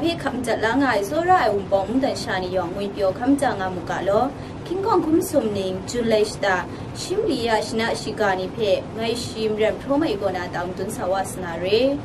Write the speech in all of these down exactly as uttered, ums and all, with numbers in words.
Hkap madat la nga ai tsawra ai Wunpawng mungdan sha ni yawng ngwipyaw hkam da nga mu ga law, hkying hkawng hkum sum ning, Jun lai shata, shim li ya shana shiga ni hpe ngai shi Maren Hpraw Mai kaw na tang dun sa wa sa na re.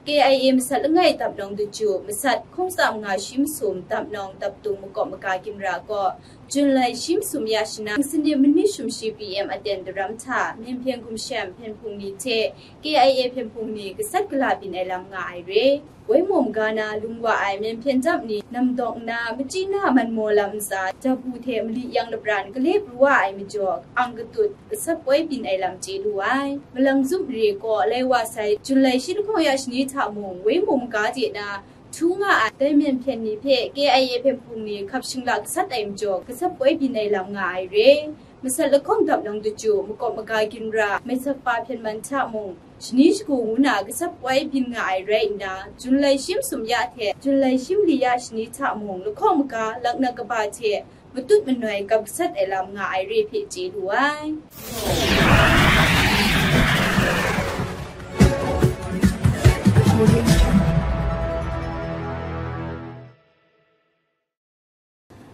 K I A masat langai dap nawng daju, masat hkungsa manga shi masum dap nawng dap dung makawp maga ginra kaw, Jun lai shi masum ya shana, sanit manit shum shi P M aten daram hta, Myen hpyen hkum shem hpyen hpung ni hte K I A hpyen hpung ni gasat gala byin ai lam nga ai re. Waimaw maga na lung wa ai Myen hpyen dap ni, namdawng nna, machyi na man maw lam ntsa, jabu hte mali yang lapran gale pru wa ai majaw, ang katut, gasat poi byin ai lam chye lu ai. Malang Zup mare kaw lai wa sai, Jun lai shi lahkawng ya shani hta mung, Waimaw maga de na htu nga ai, dai Myen hpyen ni hpe K I A hpyen hpung ni hkap shinglak gasat ai majaw, gasat poi byin ai lam nga ai re. Masat lahkawng dap nawng daju, makawp maga ginra, Maitsafa hpyen man hta mung, shani shagu ngu na gasat poi byin nga ai rai nna, Jun lai shi masum ya hte Jun lai shi mali ya shani hta mung, lahkawng maga, laknak kaba hte, matut manoi gap gasat ai lam nga ai re hpe chye lu ai.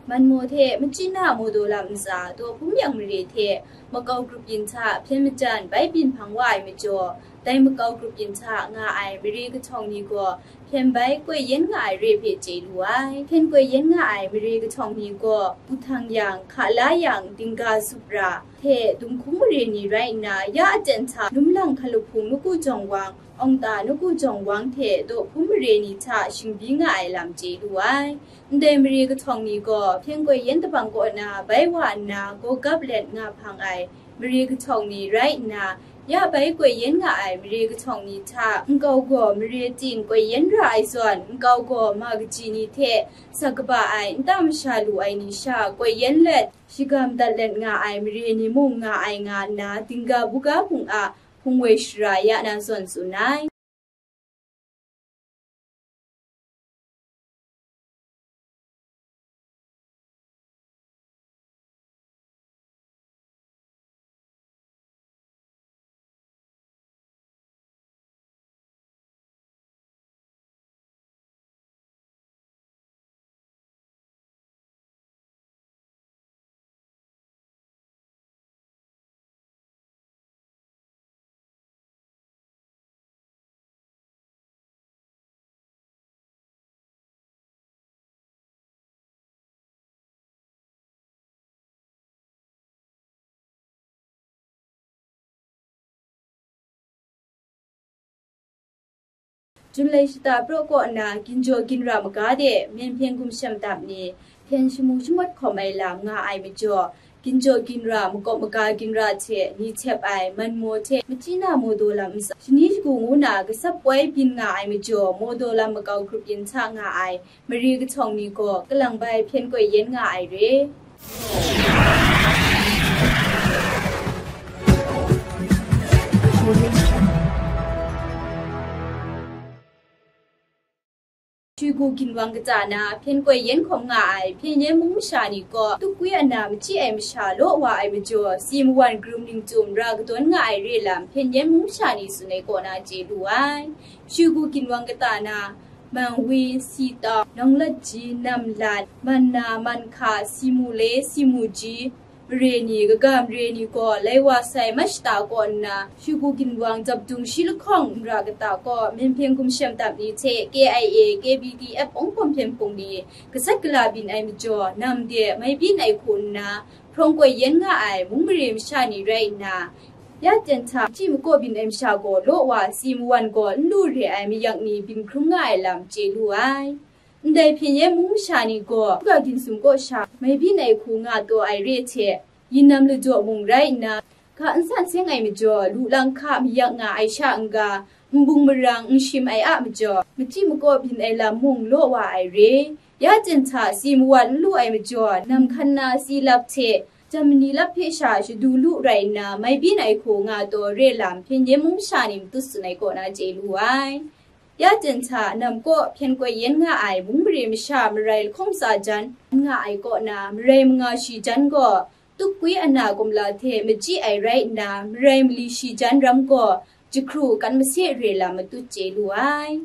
Manmaw hte Machyi na Mawdaw lam ntsa, daw hpum yang mare hte makau grup yin hta hpyen majan bai byin hpang wa ai majaw, dai makau grup yin hta nga ai mare kahtawng ni gaw, hpyen bai koi yen nga ai re hpe chye lu ai. Hpyen koi yen nga ai mare kahtawng ni gaw, Buhtang yang, Hkala yang, Dingga Supra hte Dunghkung mare ni rai nna, ya aten hta Numlang Hkalup Hpung Nawku Jawng Wang, Awngta Nawku Jawng Wang hte daw hpum mare ni hta shingbyi nga ai lam chye lu ai. Ndai mare kahtawng ni gaw, hpyen koi yen dabang kaw na bai wa nna, gawgap let nga hpang ai mare kahtawng ni rai nna, ya bai koi yen nga ai mare kahtawng ni hta, nkau gaw mare ting koi yen ra ai zawn, nkau gaw ma kaji ni hte sa kaba ai nta masha lu ai ni sha koi yen let, shagam dat let nga ai mare ni mung nga ai nga nna, Dingga Buga Hpung a hpung woi shara ya na zawn tsun ai. Jun lai shata praw kaw nna, ginjaw ginra maga de, Myen hpyen hkum shem dap ni, hpyen shamu shamawt hkawm ai lam nga ai majaw, ginjaw ginra, makawp maga ginra hte ni htep ai, Manmaw hte Machyi na Mawdaw lam ntsa, shani shagu ngu na gasat poi byin nga ai majaw, Mawdaw lam makau grup yin hta nga ai, mare kahtawng ni gaw kalang bai hpyen koi yen nga ai re. Shwigu ginwang kata na hpyen koi yen hkawm nga ai hpyen yen mung masha ni gaw, tukwi ana machyi ai masha law wa ai majaw, si mawan karum ningtum ra kadawn nga ai re lam hpyen yen mung masha ni tsun ai kaw na chye lu ai. Shwigu ginwang kata na, Manwi, Sitau, Nawnglatji, Namlan, Manna, Manhka, Simule, Simuji, mare ni, kaga mare ni gaw lai wa sai mat shata kaw nna, Shwigu ginwang Japdung shi lahkawng nra kata kaw, Myen hpyen hkum shem dap ni hte K I A, K B D F Awng Hpawm hpyen hpung ni gasat gala byin ai majaw, nam de mai byin ai hku nna, hprawng koi yen nga ai mung mare masha ni rai nna, ya ten hta machyi makaw byin ai masha gaw law wa, si mawan gaw n lu re ai mayak ni byin hkrum nga ai lam chye lu ai. Ndai hpyen yen mung masha ni gaw, Shawka Ginzum kaw sha mai byin ai hku nga taw ai re hte, yin nam ladaw mung rai nna, ga n san seng ai majaw, lu lang hka mayak nga ai sha n-ga, nbung marang n shim ai a majaw, machyi makaw byin ai lam mung law wa ai re. Ya ten hta si mawan n lu ai majaw, nam hkan na si lap hte, Jamani lap hpe sha shadu lu rai nna, mai byin ai hku nga taw re lam hpyen yen mung masha ni matut tsun ai kaw na chye lu ai. Ya jan hta nam kaw hpyen koi yen nga ai mung mare masha marai lahkawng tsa jan nga ai kaw na, marai manga shi jan gaw, Tukwi ana kumla hte machyi ai rai nna, marai mali shi jan ram gaw, jahkru kan mase re lam matut chye lu ai.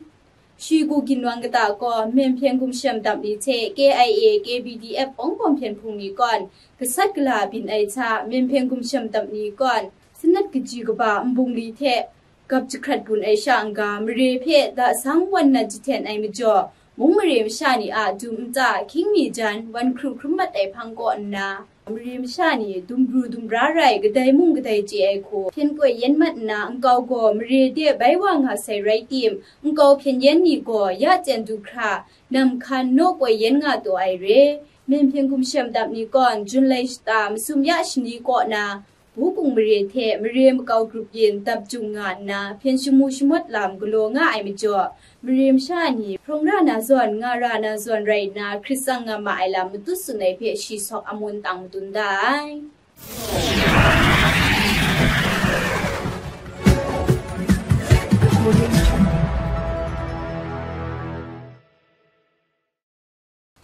Shi gu ginwang kata gaw, Myen Hpyen Gumshem Dap ni hte K I A, K B D F Awng Bawm Hpyen Hpung ni kawn, gasat gala byin ai hta, Myen Hpyen Gumshem Dap ni kawn, sanat kaji kaba nbungli hte gap jahkrat bun ai sha n-ga, mare hpe dasang wan nat jahten ai majaw, mung mare masha ni a dum nta, hkying mi jan, wan hkru hkrum mat ai hpang kaw nna, mare masha ni dum bru dum bra rai, kadai mung kadai chye ai hku, hpyen koi yen mat nna, nkau gaw mare de bai wa nga sai rai tim, nkau hpyen yen ni gaw ya jen du hkra, nam hkan naw koi yen nga taw ai re. Myen Hpyen Gumshem Dap ni kawn, Jun lai shata masum ya shani kaw na, Wu Kung mare hte mare makau grup yin dap jung nga nna, hpyen shamu shamawt lam galaw nga ai majaw, mare masha ni hprawng ra na zawn, nga ra na zawn rai nna, hkrit tsang nga ma ai lam matut tsun ai hpe shi sawk amun tang madun da ai.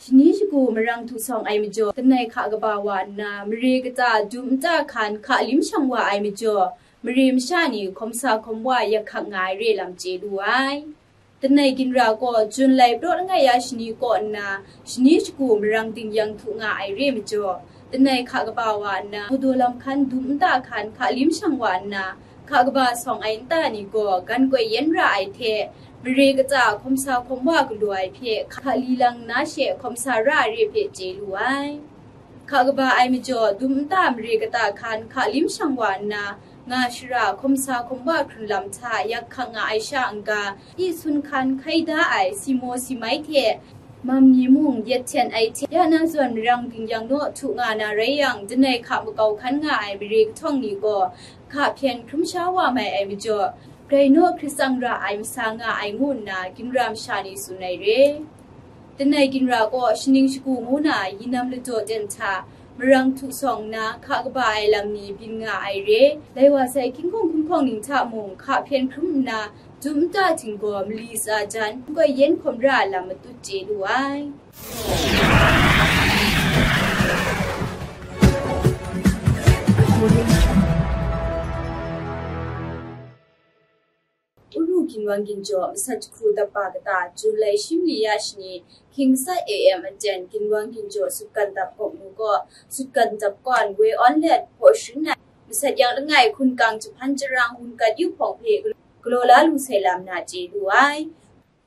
Shani shagu marang htu sawng ai majaw, langai hka kaba wa nna, mare kata dum nta hkan hka lim shang wa ai majaw, mare masha ni hkawm sa hkawm wa yak hkak nga ai re lam chye lu ai. Langai ginra gaw Jun lai praw langai ya shani kaw nna, shani shagu marang ding yang htu nga ai re majaw, langai hka kaba wa nna, hkawdaw lam hkan dum nta hkan hka lim shang wa nna, hka kaba sawng ai nta ni gaw gan koi yen ra ai hte, mare kata hkawm sa hkawm wa galaw ai hpe hka li lang nna she hkawm sa ra ai re hpe chye lu ai. Hka kaba ai majaw, dum nta mare kata hkan hka lim shang wa nna, nga shara hkawm sa hkawm wa hkrun lam hta yak hkak nga ai sha n-ga, i sun hkan hkai da ai si maw si mai hte, mam ni mung yet hten ai hte, ya na zawn marang ding yang naw htu nga na rai yang, langai hka makau hkan nga ai mare kahtawng ni gaw, hka hpyen hkrum sha wa mai ai majaw, grai naw hkrit tsang ra ai masa nga ai ngu nna, ginra masha ni tsun ai re. Langai ginra gaw shaning shagu ngu na, yinam ladaw ten hta, marang htu sawng nna, hka kaba ai lam ni byin nga ai re. Lai wa sai hkying hkawng hkun hkawng ning hta mung, hka hpyen hkrum nna, dum nta ting gaw mali tsa jan, n koi yen hkawm ra ai lam matut chye lu ai. Uru ginwang ginjaw masat jahku dap ba kata, Jun lai shi mali ya shani, hkying matsat A M aten ginwang ginjaw sutgan dap gawk nu gaw, sutgan dap gawn woi awn let hpaw sharin ai, masat yang langai hkun kang jahpan jarang wunkat yu hpawng hpe galaw la lu sai lam na chye lu ai.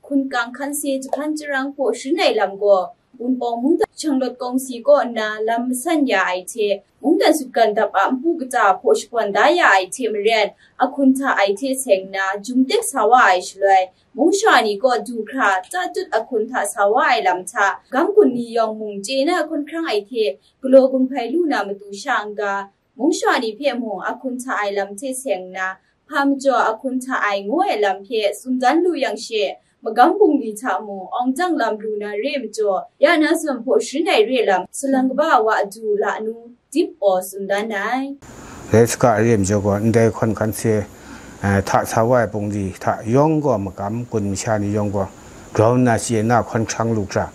Hkun kang hkan se jahpan jarang hpaw sharin ai lam gaw, Wunpawng mungdan shanglawt kawng si kaw nna lam masan ya ai hte, mungdan sutgan dap a npu kata hpaw shapawn da ya ai hte maren, ahkun hta ai hte seng nna, jum tek sa wa ai shaloi, mung shawa ni kaw du hkra, tatut ahkun hta sa wa ai lam hta, gam gun ni yawng mung chye na hkawn hkrang ai hte, galaw gun hpai lu na matu sha n-ga, mung shawa ni hpe mung ahkun hta ai lam hte seng nna, hpa majaw ahkun hta ai ngu ai lam hpe tsun dan lu yang she, magam bungli hta mung awng jang lam lu na re majaw, ya na zawn hpaw sharin ai re lam, salang kaba wa du la nu, dip aw tsun dan ai. Rai saga re majaw gaw, ndai hkawn hkan se, eh, hta sa wa ai bungli hta yawng gaw, magam gun masha ni yawng gaw, grau nna chye na hkawn hkrang lu hkra,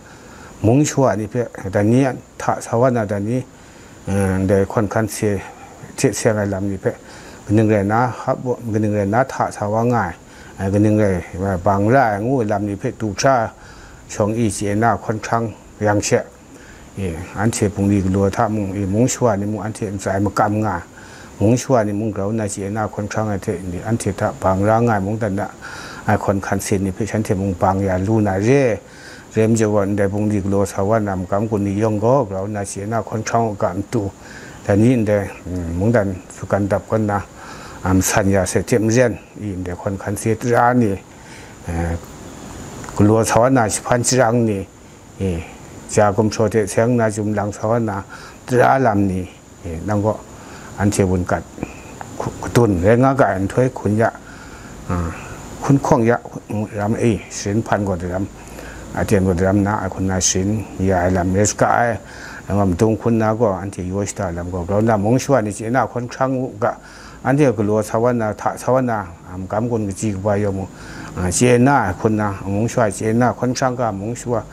mung shawa ni hpe, dan ni hta sa wa na dan ni, eh, ndai hkawn hkan se hte seng ai lam ni hpe, kaning rai nna hap wa, kaning rai nna hta sa wa nga ai, eh, kaning rai, eh, bang ra ai ngu ai lam ni hpe du hkra, shawng i chye na hkawn hkrang yang she, eh, anhte bungli galaw hta mung, eh, mung shawa ni mung anhte ntsa e makam nga ai, mung shawa ni mung grau nna chye na hkawn hkrang ai hte, anhte hta bang ra nga ai mungdan na ai hkawn hkan se ni hpe shanhte mung bang ya lu na re. Rai majaw gaw, ndai bungli galaw sa wa na magam gun ni yawng gaw, grau nna chye na hkawn hkrang u ga matu, dai ni ndai, mm, mungdan sutgan dap kaw nna, a, masan ya sai hte maren, i ndai hkawn hkan se tara ni, eh, galaw sa wa na jahpan jarang ni, eh, ja gumhpraw hte seng nna jum lang sa wa na tara lam ni, E, nang gaw anhte wungat hku-, hkadun rai nga ga ai nhtoi hkun ya, a, hkun hkawng ya, ram e, sharin hpan gaw daram, aten gaw daram na, a hkun na sharin ya ai lam rai saga ai, nang gaw madung hkun na gaw anhte yaw shada ai lam gaw, grau nna mung shawa ni chye na hkawn hkrang u ga, Anhte galaw sa wa nna, hta sa wa nna, a, magam gun kaji kaba yawng mung, a, chye na ai hkun na, mung shawa chye na, hkawn hkrang ga mung shawa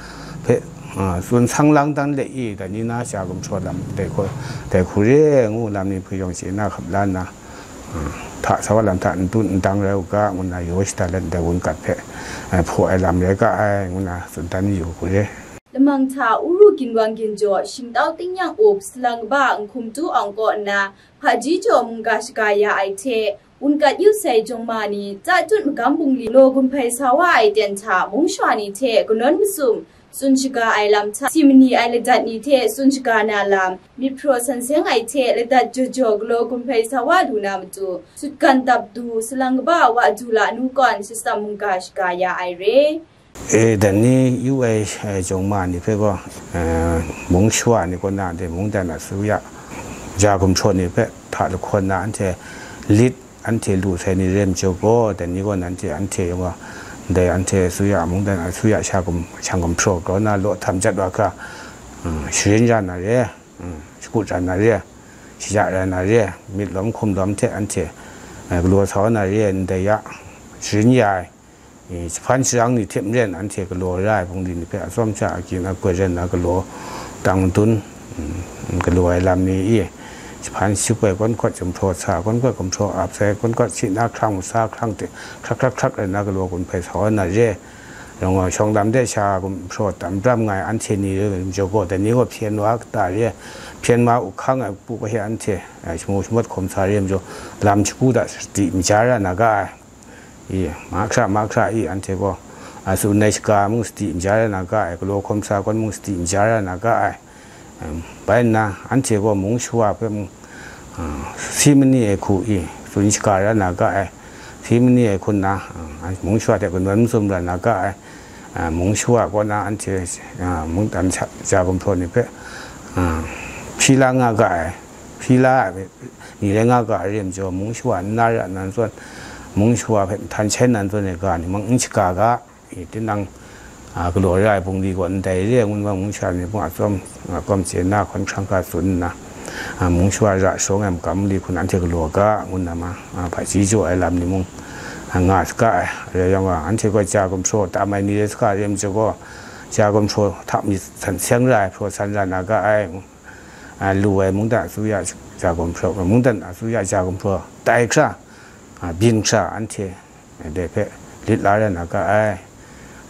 hpe, a, tsun sang lang dan le i, dai ni na sha gumhpraw lam dai hku, dai hku re ngu lam ni hpe yawng chye na hkap la nna, a, hta sa wa lam hta n tun n dang rai u ga, ngu nna yaw shada let ndai wunkat hpe, a, hpaw ai lam rai ga ai, ngu nna tsun dan yu hku re. Lamang hta Uru Ginwang Ginjaw, Shingtau Tingnyang Up, Salang Kaba Nhkum Tu Awng kaw nna, Hpaji Jaw mungga shaga ya ai hte, wunkat yu sai jawng ma ni, Tatut Magam Bungli law gun hpai sa wa ai ten hta mung shawa ni hte kanawn masum tsun shaga ai lam hta, si mani ai ladat ni hte tsun shaga na lam, myit hpraw san seng ai hte ladat jaw jaw galaw gun hpai sa wa lu na matu, sutgan dap du, salang kaba wa du la nu kawn, shatsam mungga shaga ya ai re. E, dan ni yu ai, e, jawng ma ni hpe gaw, e, mung shawa ni kaw na de mungdan asuya, ja gumhpraw ni hpe hta lahkawn na anhte lit, anhte lu sai ni re majaw gaw, dan ni gaw nanhte, anhte yawng gaw, ndai anhte asuya, mungdan asuya sha gum, sha gumhpraw grau na law htam jat wa hkra, mm, sharin ya na re, mm, shakut ra na re, shaja ra na re, myit lawm hkum lawm hte anhte, e, galaw sa wa na re, ndai ya, sharin ya ai, e, jahpan sharang ni hte maren anhte galaw ra ai bungli ni hpe atsawm sha agyin agoi rai nna galaw dang dun, mm, galaw ai lam ni i, jahpan ship ai kawn kawt gumhpraw sa, kawn kawt gumhpraw ap sai, kawn kawt si na hkrang masa hkrang hte hkrak hkrak hkrak rai nna galaw gun hpai sa wa na re. Rau nga shawng lam de sha gumhpraw tam pram nga ai anhte ni re majaw gaw, dai ni gaw hpyen wa kata re, hpyen wa u hkang ai pu kawhe anhte, e, shamu shamawt hkawm sa re majaw, lam shagu hta sadi maja ra na ga ai. I, mahkra mahkra i, anhte gaw, a, tsun ai shaga mung sadi maja ra na ga ai, galaw hkawm sa gawn mung sadi maja ra na ga ai. Em, bai nna, anhte gaw mung shawa hpe mung, a, si mani ai hku i, tsun shaga ra na ga ai, si mani ai hku nna, a, mung shawa hte kanawn mazum ra na ga ai, a, mung shawa kaw na anhte, a, mungdan sha, ja gumhpraw ni hpe, a, hpyi la nga ga ai, hpyi la ai, ni rai nga ga ai re majaw, mung shawa n na ra nan zawn, mung shawa hpe nhtan shai nan zawn ai ga ni mung n shaga ga, i, tinang, a, galaw ra ai bungli gaw ndai re ai ngun wa, mung shawa ni mung a tsawm, a, kawm chye na hkawn hkrang hkra tsun nna, a, mung shawa ra sharawng ai magam bungli hku na anhte galaw ga, ngu nna ma, a, hpaji jaw ai lam ni mung, a, nga saga ai, rai yang gaw, anhte gaw ja gumhpraw tam ai ni rai saga ai re majaw gaw, ja gumhpraw hta myit san seng ra ai hpraw san ra na ga ai, a, lu ai mungdan asuya ja gumhpraw, mungdan asuya ja gumhpraw tai hkra, a, byin hkra anhte dai hpe lit la ra na ga ai.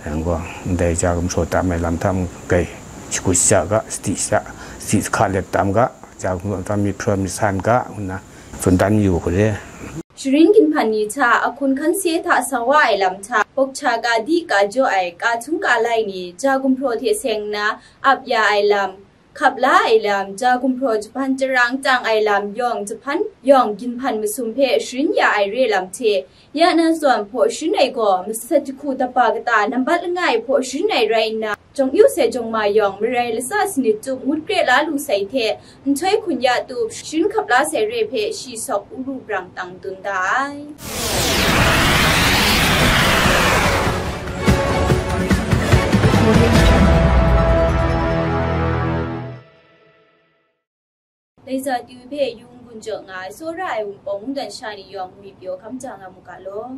Yang gaw, ndai ja gumhpraw tam ai lam hta mung gai, shagu shaja ga, sadi shaja, sadi sahka let tam ga, ja gumhpraw tam myit hpraw myit san ga, ngu nna tsun dan yu hku re. Sharin ginhpan ni hta ahkun hkan se hta sa wa ai lam hta, bawk hta ka di ka jaw ai, ka htung ka lai ni, ja gumhpraw hte seng nna ap ya ai lam, hkap la ai lam, ja gumhpraw jahpan jarang tang ai lam yawng jahpan yawng ginhpan masum hpe sharin ya ai re lam hte, ya na zawn hpaw sharin ai gaw, masat jahku dapa kata nambat langai hpaw sharin ai rai nna, jawng yu sai jawng ma yawng, marai latsa sanit tup ngut kre la lu sai hte, nhtoi hkun ya tup sharin hkap la sai re hpe shi sawk u ru brang tang dun da ai. Laisa Tyu hpe yung gun jaw nga ai, tsawra ai Wunpawng mungdan sha ni yawng ngwi pyaw hkam ja nga mu ga law.